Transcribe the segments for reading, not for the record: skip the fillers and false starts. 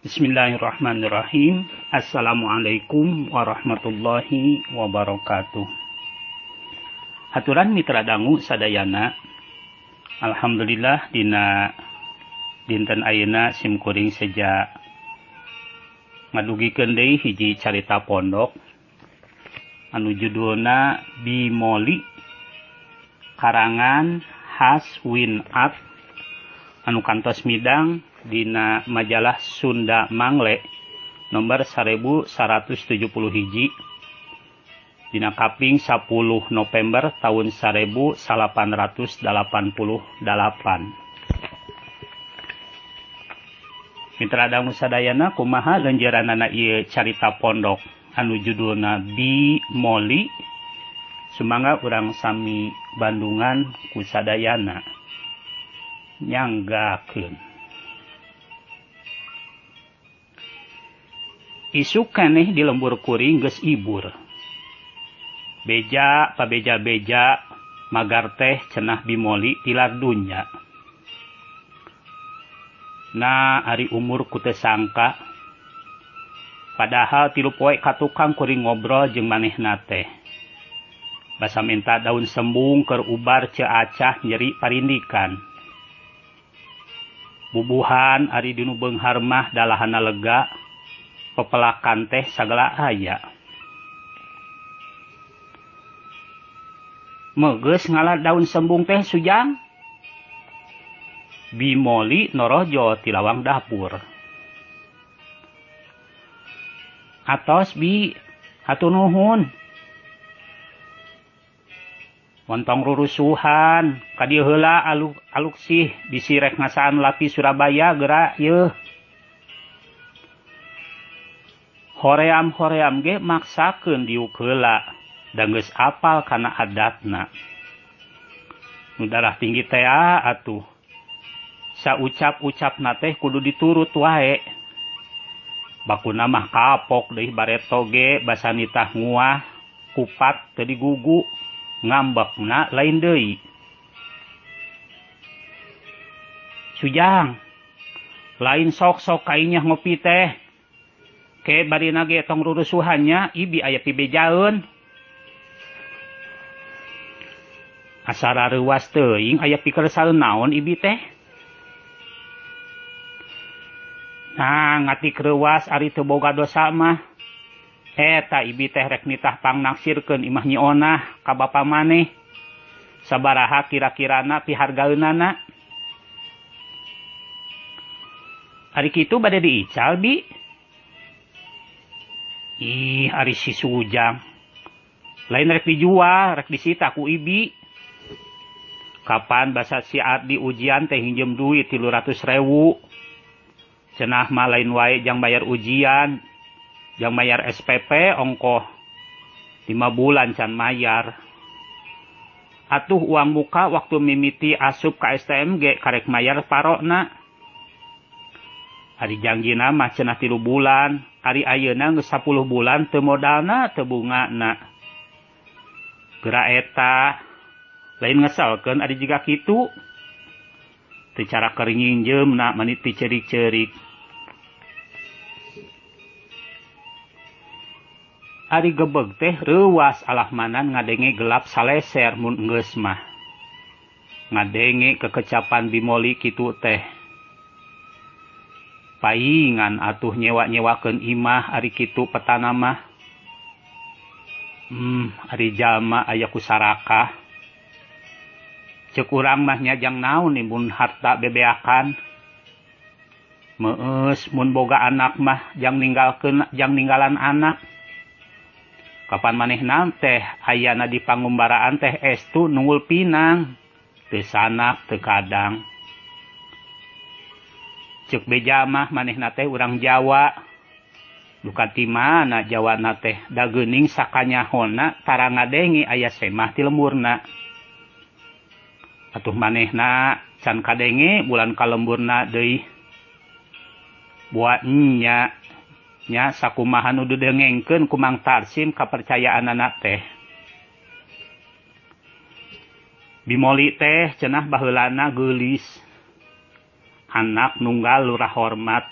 Bismillahirrahmanirrahim. Assalamualaikum warahmatullahi wabarakatuh. Haturan mitra dangu sadayana. Alhamdulillah dina dinten ayeuna simkuring seja ngadugikeun deui hiji carita pondok anu judulna Bimoli karangan Has Win Art anu kantos midang dina majalah Sunda Mangle nomor 1171 dina kaping 10 November tahun 1888. Mitra dangu sadayana, kumaha lenjeranana ieu carita pondok anu judulna Bimoli? Sumangga urang sami bandungan ku sadayana nyanggakeun. Isuk keneh di lembur kuring geus ibur. Beja pabeja-beja magar teh cenah Bimoli tilar dunya. Nah, ari umur ku teu sangka. Padahal 3 poe ka tukang kuring ngobrol jeung manehna teh. Basa minta daun sembung keur ubar ceu acah nyeri parindikan. Bubuhan ari dinu beunghar mah dalahana lega. Pepelakan teh sagala aya. Megeus ngala daun sembung teh Sujang. Bimoli norojo ti lawang dapur. Atos bi, hatur nuhun. Montong rurusuhan, ka dieu heula aluk sih bisi rek ngasaan lapi Surabaya geura yeuh. Hoream-hoream ge maksakeun diuk heula da geus apal kana adatna. Nu darah tinggi teh atuh. Saucap-ucapna teh kudu diturut wae. Bakuna mah kapok deui bareto ge basa nitah nguah kupat teu digugu ngambekna lain deui. Sujang, lain sok-sok kainyah ngopi teh. Ke barina ge tong rurusuhannya ibi aya pibejaeun. Asa rareuwas teuing aya pikersaleun naon ibi teh. Nah, ngatik reuwas ari teu boga dosa mah. Eta ibi teh rek nitah pangnaksirkeun imah Nyi Onah ka bapa maneh. Sabaraha kira-kirana pihargaeunana? Ari kitu bade diical bi? Ih, ari si Sujang. Lain rek dijual, rek disita ku ibi. Kapan basa si Ardi ujian teh hinjem duit 300.000. Cenah mah lain wae jang bayar ujian, jang bayar SPP ongkoh 5 bulan can mayar. Atuh uang muka waktu mimiti asup ka STMG karek mayar parokna. Ari jangjina mah cenah 3 bulan, ari ayeuna geus 10 bulan teu modalna teu bungana. Geura eta lain ngeselkeun ari jiga kitu. Teu cara keur nginjeumna mani picerik-cerik. Ari gebeg teh reuwas alahmanan ngadenge gelap saleser mun geus mah. Ngadenge kekecapan Bimoli kitu teh. Paingan atuh nyewa-nyewakeun imah ari kitu petana mah. Ari jalma aya ku sarakah. Ceuk urang mah nya jang naon mun harta bebeakan. Meus mun boga anak mah jang ninggalkeun jang ninggalan anak. Kapan manehna teh ayana di pangumbaraan teh estu nungul pinang. Teu sanak teu kadang. Ceuk beja mah manehna teh urang Jawa. Duka ti mana Jawana teh da geuning sakanyahona tara ngadenge aya semah ti lemburna. Atuh manehna can kadenge bulan ka lemburna deui. Buat nya nya sakumaha nu didengengkeun ku Mang Tarsim kapercayaanana teh. Bimoli teh cenah baheulana geulis. Anak nunggal lurah hormat.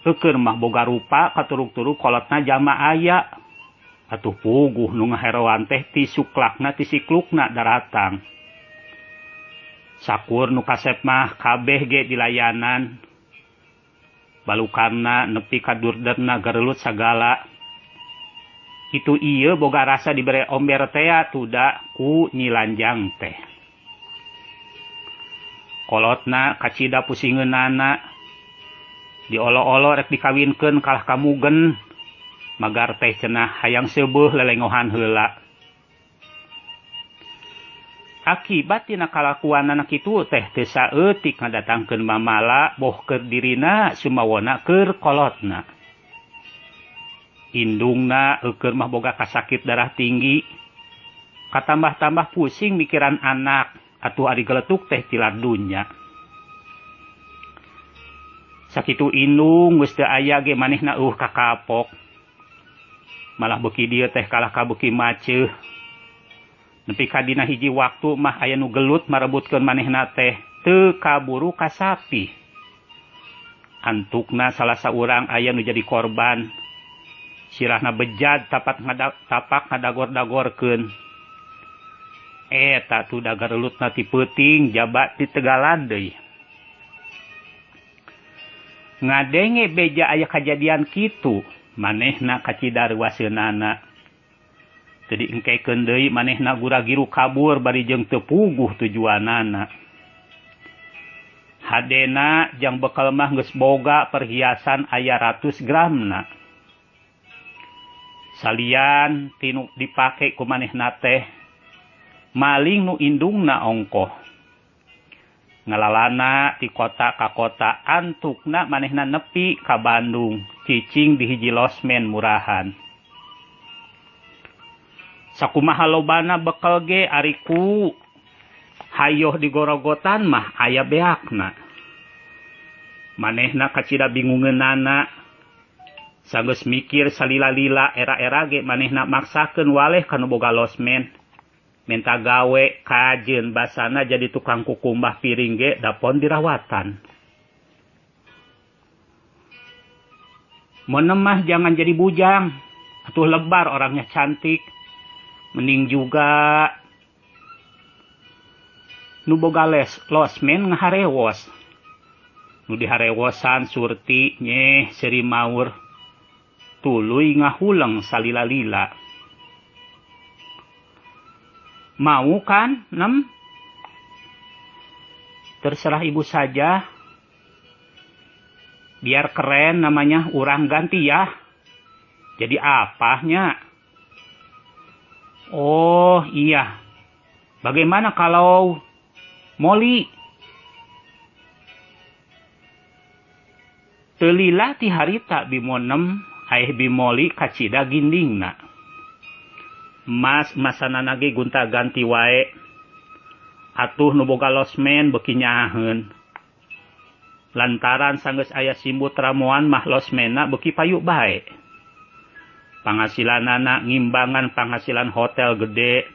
Eukeur mah boga rupa katuruk-turuk kolotna jama aya. Atuh puguh nu ngaheroan teh ti suklakna ti siklukna daratang. Sakur nu kasep mah kabeh ge dilayanan. Balukarna nepi ka durderna garelut sagala. Itu ieu boga rasa dibere omber tea tuda ku Nyi Lanjang teh. Kolotna kacida pusingeunana. Diolo-olo rek dikawinkeun kalah ka Mugen. Magar teh cenah hayang seubeuh lelengohan heula. Akibat tina kalakuanana kitu teh teu saeutik ngadatangkeun mamala boh keur dirina sumawona keur kolotna. Indungna eukeur mah boga kasakit darah tinggi. Katambah-tambah pusing mikiran anak atuh ari geletuk teh tilar dunya. Sakitu indung geus teu aya ge manehna eueuh kakapok. Malah beuki dieu teh kalah ka beuki maceuh. Nepi ka dina hiji waktu mah aya nu gelut marebutkeun manehna teh teu kaburu kasapi. Antukna salah saurang aya nu jadi korban. Sirahna bejad tapak ngadagor-dagorkeun. Eta tuh dagarelutna ti peuting jaba ti tegalan deui. Ngadenge beja aya kajadian kitu, manehna kacida reuaseunana. Teu diengkekeun deui manehna gura-giru kabur bari jeung teu puguh tujuanana. Hadena jang bekel mah geus boga perhiasan aya ratus gramna. Salian tinu dipake ku manehna teh maling nu indungna ongkoh. Ngalalana ti kota ka kota antukna manehna nepi ka Bandung cicing di hiji losmen murahan. Sakumaha lobana bekel ge ari ku hayoh digorogotan mah aya beakna. Manehna kacida bingungeunana. Sanggeus mikir salila-lila era-era ge manehna maksakeun waleh ka nu boga losmen. Menta gawe kajeun basana jadi tukang kukumbah piring ge dapon dirawatan. Menemah jangan jadi bujang, atuh lebar orangnya cantik. Mending juga nu boga losmen ngaharewos. Nu diharewosan Surti nyeh seuri maur. Tuluy ngahuleng salila-lila. Mau kan, Nem? Terserah ibu saja. Biar keren namanya urang ganti ya. Jadi apanya? Oh iya. Bagaimana kalau Moli? Teu lila ti harita Bimonem aeh Bimoli kacida gindingna. Mas masanana ge gonta-ganti wae. Atuh nu boga losmen beuki nyaaheun. Lantaran sanggeus aya simbut ramuan mah losmenna beuki payu bae. Panghasilanana ngimbangan panghasilan hotel gede.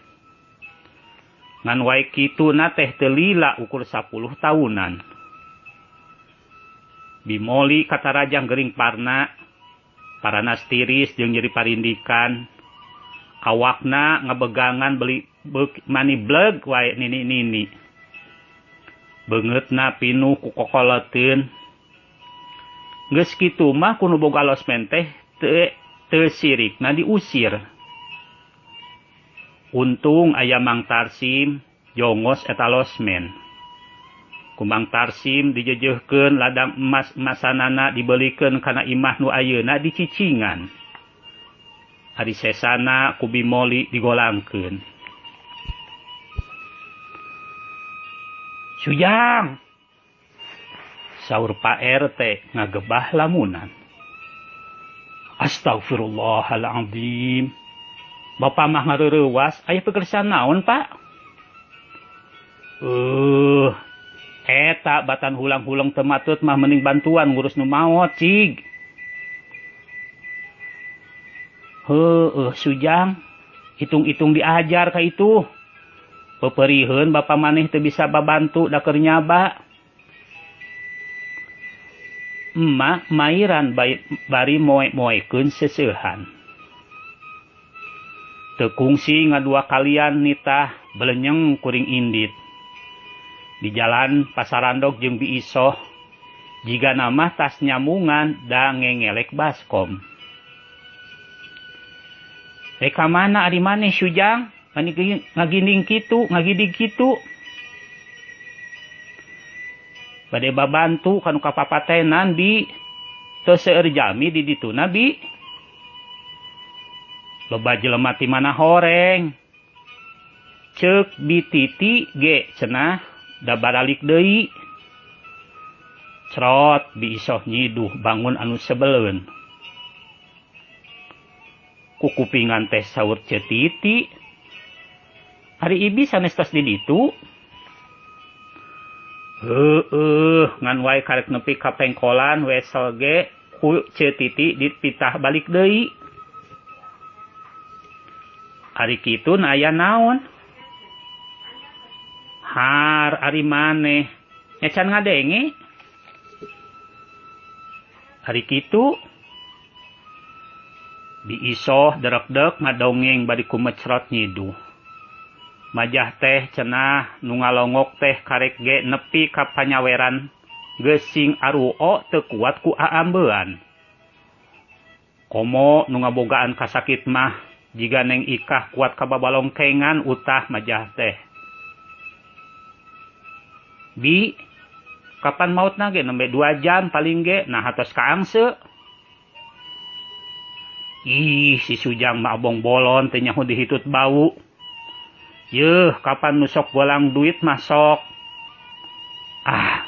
Ngan wae kituna teh teu lila ukur 10 tahunan. Bimoli katarajang gering parna, paranas tiris jeung nyeri parindikan. Awakna ngabegangan beli mani bleg wae nini-nini. Beungeutna pinuh ku kokoleteun. Geus kitu mah ku nu boga losmen teh teu sirikna diusir. Untung aya Mang Tarsim jongos eta losmen. Ku Mang Tarsim dijejeuhkeun ladang emas-emasanana dibelikeun kana imah nu ayeuna dicicingan. Ari sesana ku Bimoli digolangkeun. Sujang, saur Pak RT ngagebah lamunan. Astagfirullahaladzim. Bapak mah ngareurewas, aya pekerjaan naon, Pak? Eta batan hulang-huleng teu matut mah mending bantuan ngurus nu maot, cig. Heueuh, Sujang, hitung-hitung diajar ka itu. Peperiheun bapak maneh teu bisa babantu da keur nyaba. Emak mairan bari moe-moekeun seuseuhan. Teu kungsi ngadua kalian nitah belenyeng kuring indit. Di jalan pasarandog jeung Bi Isoh jigana mah tas nyamungan da ngengelek baskom. Rek ka mana ari maneh Sujang? Ngaginding kitu, ngagidig kitu. Bade babantu kanu kapapatenan bi teu seueur jalmi di dituna bi. Loba jelema ti mana horeng. Ceuk Bi Titi ge cenah da baralik deui. Crot Bi Isoh nyiduh bangun anu sebeleun. Kukupingan teh saur Ceu Titi. Ari ibi sanes tos di ditu. Heueuh, ngan wae karek nepi ka pengkolan wesel ge ku Ceu Titi dipitah balik deui. Ari kitu na aya naon? Har ari maneh nya can ngadenge. Ari kitu Bi Isoh derekdek ngadongeng bari kumecrot nyiduh. Majah teh cenah nu ngalongok teh karek ge nepi ka panyaweran geus sing aruo teu kuat ku aambean. Komo nu ngabogaan kasakit mah jiga Neng Ikah kuat kababalongkengan utah majah teh. Bi, kapan mautna ge nembe 2 jam paling ge nah atos kaangse. Ih, si Sujang mah abong bolon teh nyaho dihitut bau. Yeuh, kapan nu sok bolang duit mah sok. Ah,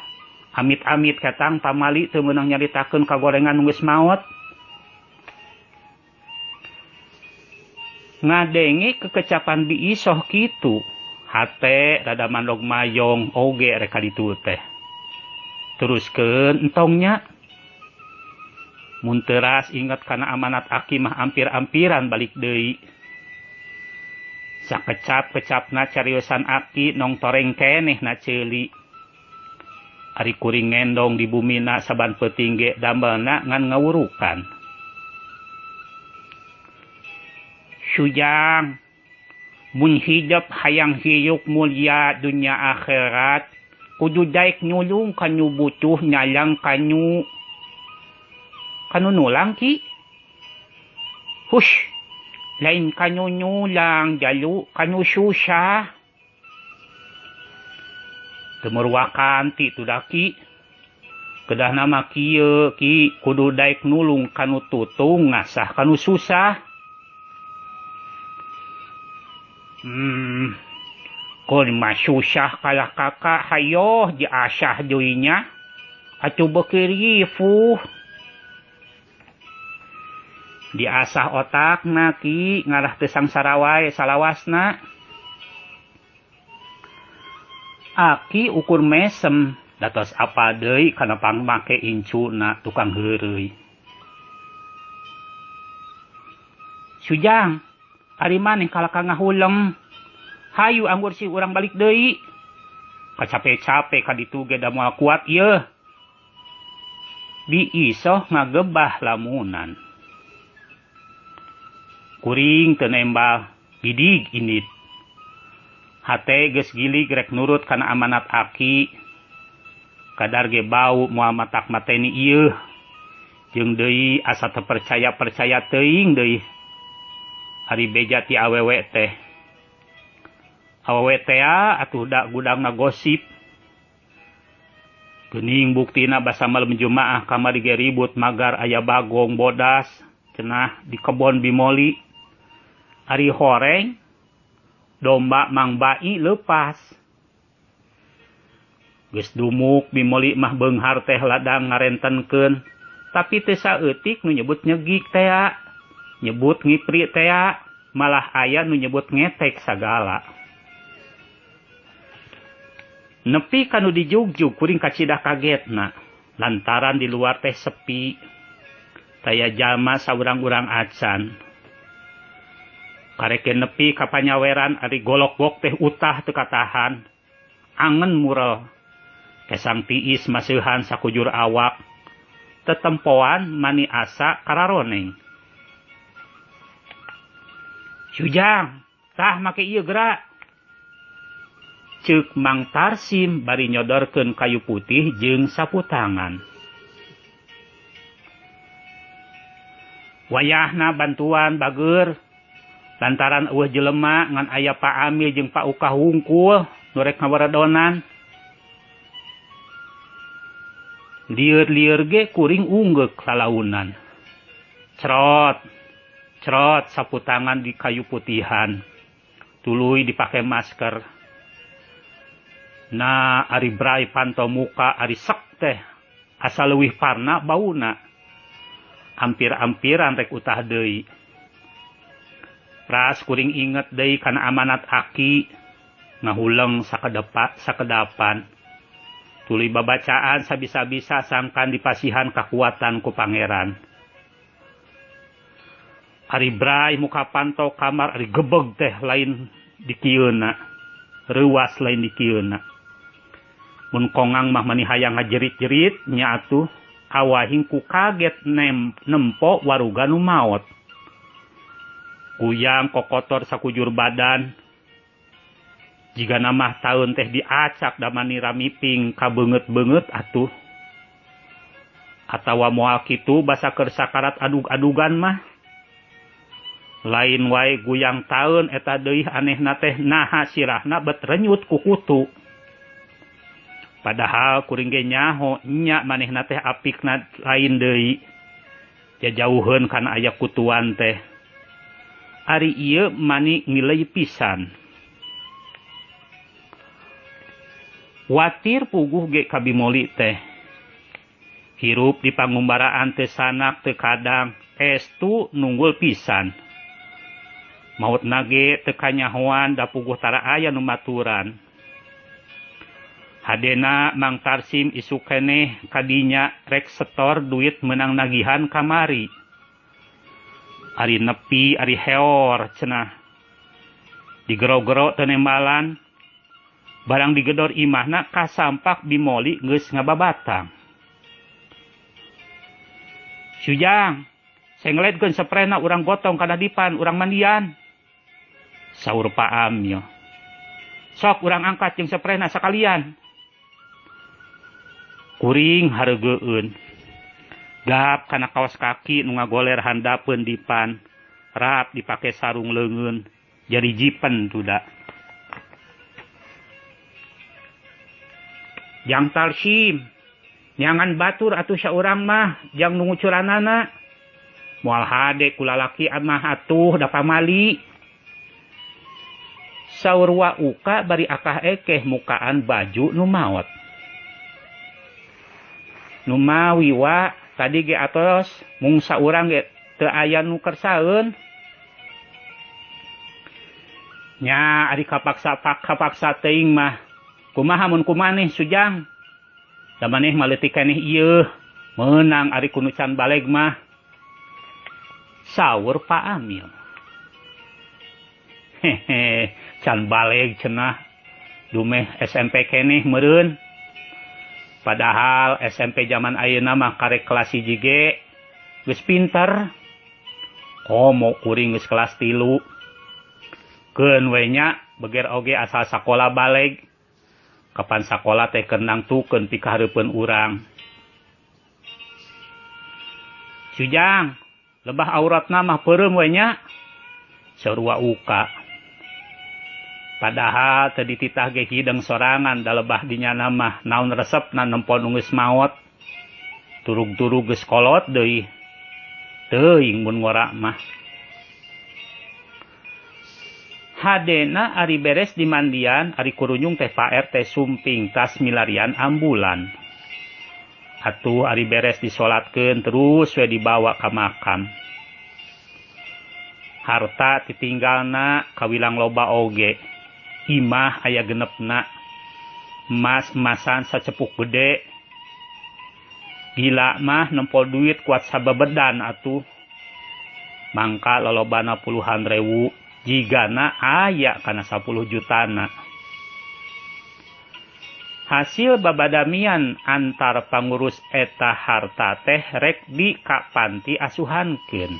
amit-amit ketang pamali teu meunang nyaritakeun kagorengan nu geus maot. Ngadenge kekecapan Bi Isoh kitu, hate rada mandog mayong oge rek ka ditu teh. Teruskeun entongnya. Mun teuras inget kana amanat aki mah ampir-ampiran balik deui. Sakecap-kecapna cariosan aki nong toreng keneh na ceuli. Ari kuring ngendong di bumina saban peuting ge damelna ngan ngawurukan. Sujang, mun hidep hayang hirup mulia dunya akhirat, kudu daek nyulung kanu butuh nyalang kanu. Kanu nulang ki? Hush, lain kanu nyulang jalu kanu susah. Temurwakan ti tu daki. Kedah nama kieu ki kudu daek nulung kanu tutung ngasah kanu susah. Kon mah susah kalah kakak hayoh diasah deui nya. Atuh beuki rifuh. Diasah otakna ki ngarah teu sangsara wae salawasna. Aki ukur mesem datos apa deui kana pangmake incuna tukang heureuy. Sujang, ari maneh kalaka ngahuleng. Hayu anggur si urang balik deui. Kacape-cape ka ditu ge da moal kuat ieu. Bi Isoh ngagebah lamunan. Kuring teu nembal gidig indit. Hate geus gilig rek nurut kana amanat aki. Kadar ge bau moal matak mateni ieu. Jeung deui asa teu percaya-percaya teuing deui. Ari beja ti awewe teh. Awewe teh atuh da gudangna gosip. Geuning buktina basa malem Jumaah kamari ge ribut magar aya bagong bodas cenah di kebon Bimoli. Ari horeng domba Mang Bai lepas. Geus dumuk Bimoli mah beunghar teh ladang ngarentenkeun, tapi teu saeutik nu nyebut nyegik tea, nyebut ngipri tea, malah aya nu nyebut ngetek sagala. Nepi kanu dijugjug kuring kacidah kagetna, lantaran di luar teh sepi. Taya jalma saurang-urang acan. Kareke nepi ka panyaweran ari golok-gok teh utah teu katahan. Angen murel. Kesang tiis maseuhan sakujur awak. Tetempoan mani asa kararoneng. Sujang, tah make ieu gerak. Ceuk Mang Tarsim bari nyodorkeun kayu putih jeung sapu tangan. Wayahna bantuan bageur lantaran eueuh jelema ngan aya Pak Amil jeung Pak Ukah wungkul nu rek ngaweredonan. Lieur-lieur ge kuring unggeuk lalaunan. Crot, crot sapu tangan di kayu putihan. Tuluy dipake masker. Nah, ari bray panto muka ari sek teh asa leuwih parna bauna. Ampir-ampiran rek utah deui. Pras kuring inget deui kana amanat aki ngahuleng sakedapan. Tuluy babacaan sabisa-bisa sangkan dipasihan kakuatan ku pangeran. Ari bray muka panto kamar ari gebeg teh lain dikieuna. Reuwas lain dikieuna. Mun kongang mah mani hayang ngajerit-jerit nya atuh awahing ku kaget nempo waruga nu maot. Kuyang kokotor sakujur badan. Jiga namah taun teh diacak damani ramiping kabeungeut-beungeut atuh. Atawa moal kitu basa keur sakarat adug-adugan mah. Lain wae guyang taun eta deui anehna teh naha sirahna bet renyut ku kutu. Padahal kuring ge nyaho nya manehna teh apikna lain deui. Jajauheun kana aya kutuan teh. Ari ieu mani ngileuy pisan. Watir puguh ge kabimoli teh. Hirup di pangumbaraan teh sanak teu kadang estu nunggul pisan. Maut nage teu kanyahoan da puguh tara aya nu maturan. Hadena Mang Tarsim isuk keneh kadinya rek setor duit menang nagihan kamari. Ari nepi ari heor cenah. Digero-gero teu nembalan. Barang digedor imahna kasampak bimoli geus ngababatang. Sujang, sengletkeun seprena urang gotong kana dipan urang mandian. Saur Pak Amil. Sok urang angkat jeung seprena sakalian. Kuring hareugeun. Gap kana kaos kaki nu ngagoler handapeun dipan. Rap dipake sarung leungeun. Jadi jipen tuda. Jang Tarsim, nyangan batur atuh saurang mah jang nu ngucuranana. Moal hade ku lalaki mah atuh da pamali. Saur wa uka bari akah ekeh mukaan baju nu maot. Nu mawi wa tadi ge atos mung saurang ge teu aya nu kersaeun. Nya ari kapaksa teuing mah. Kumaha mun kumaneh Sujang? Da maneh mah leutik keneh ieu. Meunang ari kunu can baleg mah. Saur Pak Amil. Hehe, can baleg cenah. Dumeh SMP keneh meureun. Padahal SMP zaman ayeuna mah karek kelas 1 ge geus pinter. Komo kuring geus kelas 3. Keun we nya beger oge asal sakola baleg. Kapan sakola teh keur nangtukeun pikahareupeun urang. Sujang, lebah auratna mah peureum we nya. Saur wa uka. Padahal teu dititah ge hideng sorangan da lebah dinyana mah naon resepna nempo nu geus maot. Turug-turug geus kolot deui. Teuing mun ngora mah. Hadena ari beres di mandian, ari kurunyung teh Pak RT sumping tas milarian ambulan. Atuh ari beres disolatkeun terus we dibawa ka makam. Harta titinggalna kawilang loba oge. Imah aya genepna. Emas-emasan sacepuk gede. Gila mah nempo duit kuat sabebedan atuh. Mangka lolobana puluhan rewu. Jigana aya kana 10 jutana. Hasil babadamian antar pangurus eta harta teh rek di ka panti asuhankeun.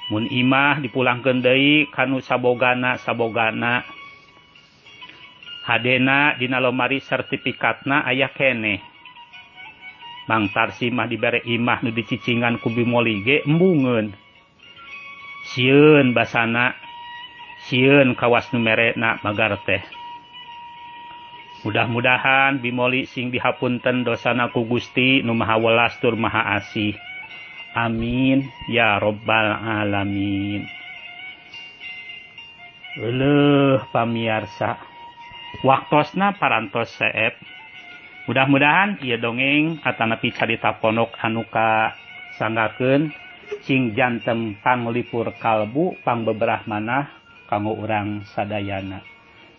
Mun imah dipulangkeun deui kanu sabogana sabogana. Hadena dina lomari sertifikatna aya keneh. Mang Tarsi mah dibere imah nu dicicingan ku Bimoli ge embungeun. Sieun basana, sieun kawas nu merena magar teh. Mudah-mudahan Bimoli sing dihapunten dosana ku Gusti nu Maha Welas tur Maha Asih. Amin ya robbal alamin. Euleuh pamiarsa, waktosna parantos seep. Mudah-mudahan ieu dongeng atanapi carita pondok anu kasanggakeun sing janten panglipur kalbu pangbeberah manah kanggo urang sadayana.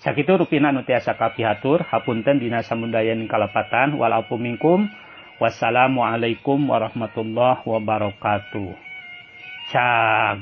Sakitu rupina nu tiasa kapihatur, hapunten dina samundayan kalepatan wal afu minkum. Wassalamualaikum warahmatullahi wabarakatuh. Cag.